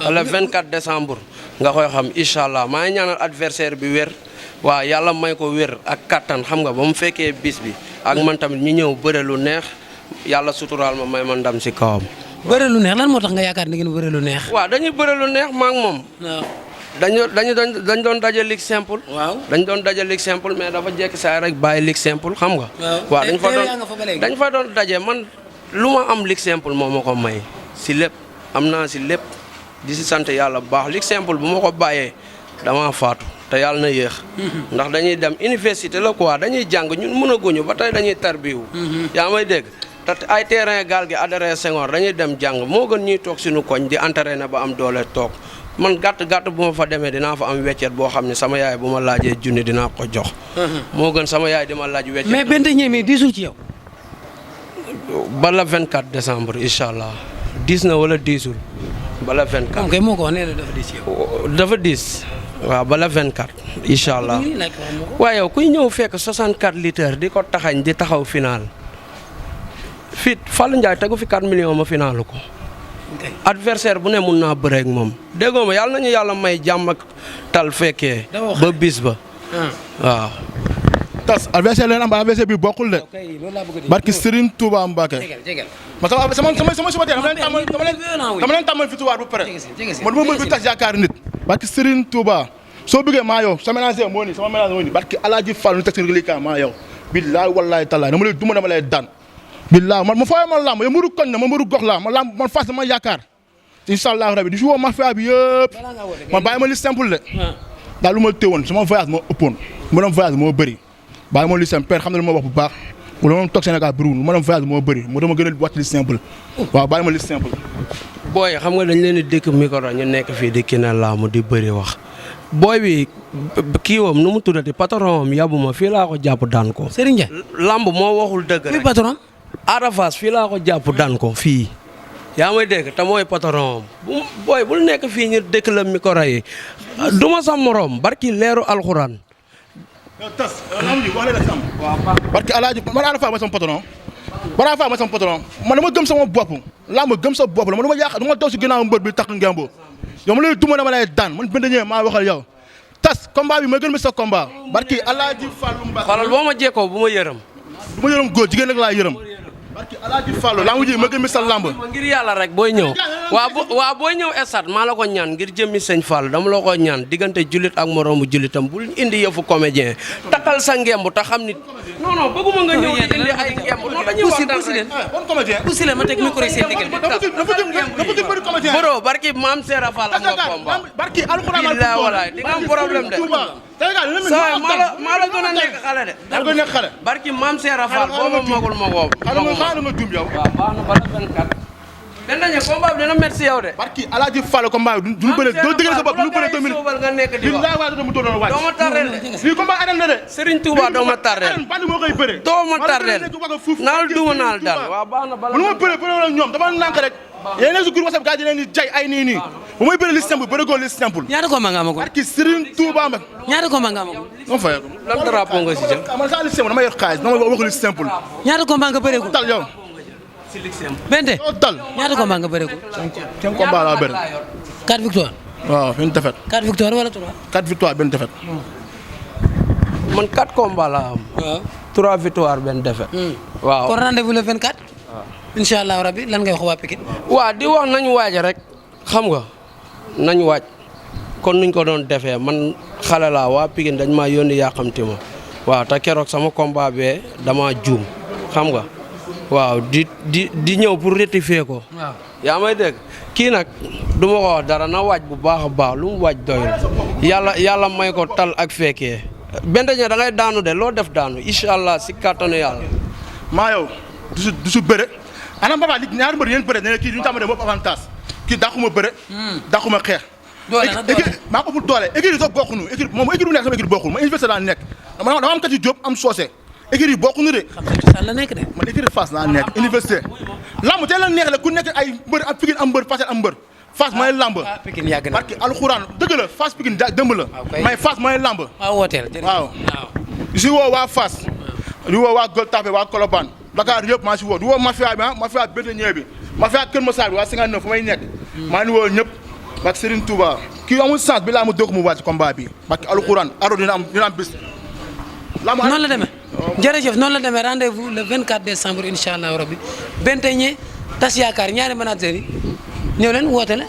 le 24 décembre nga koy xam incha allah maa ngi ñaanal adversaire bi wér waaw yàlla may ko wér ak kattan xam nga ba mu fekkee bis bi ak man tamit ñu ñëw bëre lu neex yàlla suturaal ma may ma ndam si kawam. bëre lu neex lan moo tax nga yaakaar ne ngeen bëre lu neex. waaw dañuy bëre lu neex ma ak moom. dañ doon daje ligue simple. waaw dañ doon daje ligue simple mais dafa jekk saa rek bàyyi ligue simple xam nga. waaw dañ fa doon daje man lu ma am ligue simple moo ma ko may si lépp am naa si lépp di si sant yàlla bu baax ligue simple bu ma ko bàyyee damaa faatu te yàlla na yéex. ndax dañuy dem université la quoi dañuy jàng ñun mën a guñu ba tey dañuy tarbiwu. yaa may dégg te ay terrain gaal gi adhéré Senghor dañuy dem jàng moo gën ñuy toog suñu koñ di entraîné ba am doole toog. man gàtt bu ma fa demee dinaa fa am weccet boo xam ne sama yaay bu ma laajee junni dinaa ko jox. moo gën sama yaay di ma laaj weccet. mais benn ñeme diisul ci yow. bala 24 décembre incha allah diis na wala diisul bala 24. moom kay moo ko wax nee na dafa diis yow. dafa diis waaw bala 24 incha allah waaye yow kuy ñëw fekk 64 litres di ko taxañ di taxaw final fit Fallou Ndiaye tegu fi 4 millions ma finalu ko. adversaire bu ne mun naa bëre ak moom déggoo ma yàlla nañu yàlla may jàmm ak tal fekkee ba bis ba waaw. tas adversaire leen am ba adversaire bi bokkul de barki Serigne Touba Mbacké ma sama suba teel dama leen tàmmal victoire bu pare man dama bëgg tas yaakaar nit barki Serigne Touba soo bëggee maa yow sa ménager moo ni sama ménager moo ni barki Alaaji Fall nu teg seen reliquat maa yow billaay wallaay tallaay dama lay duma dama lay daan billaay man ma fooyee ma lamb yow muru koñ na ma muru gox la ma lamb man fas dama yaakaar incha allah rabi di si woo mafia bi yëpp man bàyyi ma li simple de daal lu ma téewoon sama voyage moo ëppoon mu doon voyage moo bëri bàyyi ma li simple père xam ne lu ma wax bu baax wala moom toog Sénégal bëriwul lu ma doon voyage moo bëri mu dama gën a wàcc li simple waaw bàyyi ma li simple booy xam nga dañ leen di dëkk micro ñu nekk fii di kii na laamu di bëri wax booy bi kii woom nu mu tuddati patron am yabu ma fii laa ko jàpp daan ko Serigne Ndiaye lamb moo waxul dëgg rek patron Ada Fass fii laa ko jàpp daan ko fii yaa may dégg te mooy patron bu booy bul nekk fii ñu dëkk la micro yi du ma sa morom barki leeru alxuraan. tas am ji wax leen am barki Alaaji man Ada Fass mooy sama patron Ada Fass mooy sama patron man dama gëm sama bopp laa ma gëm sa bopp la man dama yàq dama daw si ginnaaw mbër bi tax ngembo yow ma lay duma dama lay daan man benn ñëwee maa waxal yow tas combat bi ma gën mi sa combat barki Alaaji Fallu Mbacké xoolal boo ma jekkoo bu ma yërëm du ma yërëm góor jigéen rek laa yërëm barki Alaaji Fallu lamb ji ma gën mi sa lamb ngir yàlla rek booy ñëw waa booy ñëw estat maa la ko ñaan ngir jëmmi sëñ Fall dama la ko ñaan diggante jullit ak moroomu jullitam bul indi yëfu comédien takkal sa ngemb te xam ni non non bëgguma nga ñëw di indi ay ngemb non dañuy waxtaan rek bon comédien pousse leen ma teg micro seen diggante bro barki maam Seera Fall am nga combat barki alxuraan billaay walaay di nga am problème de sa maa la gën a nekk xale de da nga nekk xale barki maam Seera Fall boo ma magul ma woo xaaral nga dum yow waaw baax na ba la 24 den dañu combat bi dina métti si yow de barki Alaaji Fall combat bi duñu bëre doo dëggal sa bopp duñu bëre 2000 nga nekk di wax billaay waa dama doon wàcc doo ma tardel de lii combat arène la de Serigne Touba doo ma tardel bandi moo koy bëre doo ma tardel naal duma naal daal waaw baax na bala lu ma bëre bëre wala ñoom dama nànk rek yéen nekk si groupe WhatsApp gars yi leen di jay ay nii bu may bëre li simple bëre góor li simple ñaata combat nga amagum barki Serigne Touba Mbacké ñaata combat nga amagum ma fayee ko lan drapeau nga si jël man saa li simple dama yor xaalis dama wax li simple ñaata combat nga bëreegul tal yow bente yow tal ñaata combat nga bëreegul 5 combat laa bëre 4 victoire waaw benn défaite 4 victoire wala 3 4 victoire benn défaite man 4 combats laa am waaw 3 victoire benn défaite waaw kon rendez-vous le 24 incha allah rabbi lan ngay wax waa Pikine waaw di wax nañu waaj rek xam nga nañu waaj kon nuñ ko doon defee man xale laa waa Pikine dañ maa yónni yàqamti ma waaw te keroog sama combat bee dama juum xam nga waaw di ñëw pour rectifier ko waaw yaa may dégg kii nag du ma ko wax dara na waaj bu baax a baax lu mu waaj doyul yàlla may ko tal ak fekkee benn ña da ngay daanu de loo def daanu incha allah si kàttanu yàlla maa yow du su bëre anam papa li ñaari mbër yéen bëre ne kii duñu tàmbalee bopp avantage kii dàquma bëre dàquma xeex doole nag doole maa ko ëpp doole écurie sax bokkuñu écurie moom écurie bu nekk sama écurie bokkul ma université laa nekk dama am Kati Diop am Socé écurie bokkuñu de xam nga cosaan la nekk de man écurie Fass laa nekk université lamb tey la neex la ku nekk ay mbër am Pikine am mbër Fass am mbër Fass mooy lamb Pikine yàgg na barki alxuraan dëgg la Fass Pikine dëmb la may Fass mooy lamb waaw wooteel waaw si woo waa Fass di woo waa Gueule Tapée waa Colobane Dakar yëpp maa si woo di woo mafia bi mafia Béthié bi mafia Kër Massar bi waa 59 fu may nekk maa ngi woo ñëpp barke Serigne Touba kii amul chance bi laa ma dóog mu wàcc combat bi barke alxuraan Ardo dina am bis. noonu la demee jërëjëf noonu la demee rendez-vous le 24 décembre incha allah rabbi Benteñe tas yaakaar ñaari managers yi ñëw leen woote la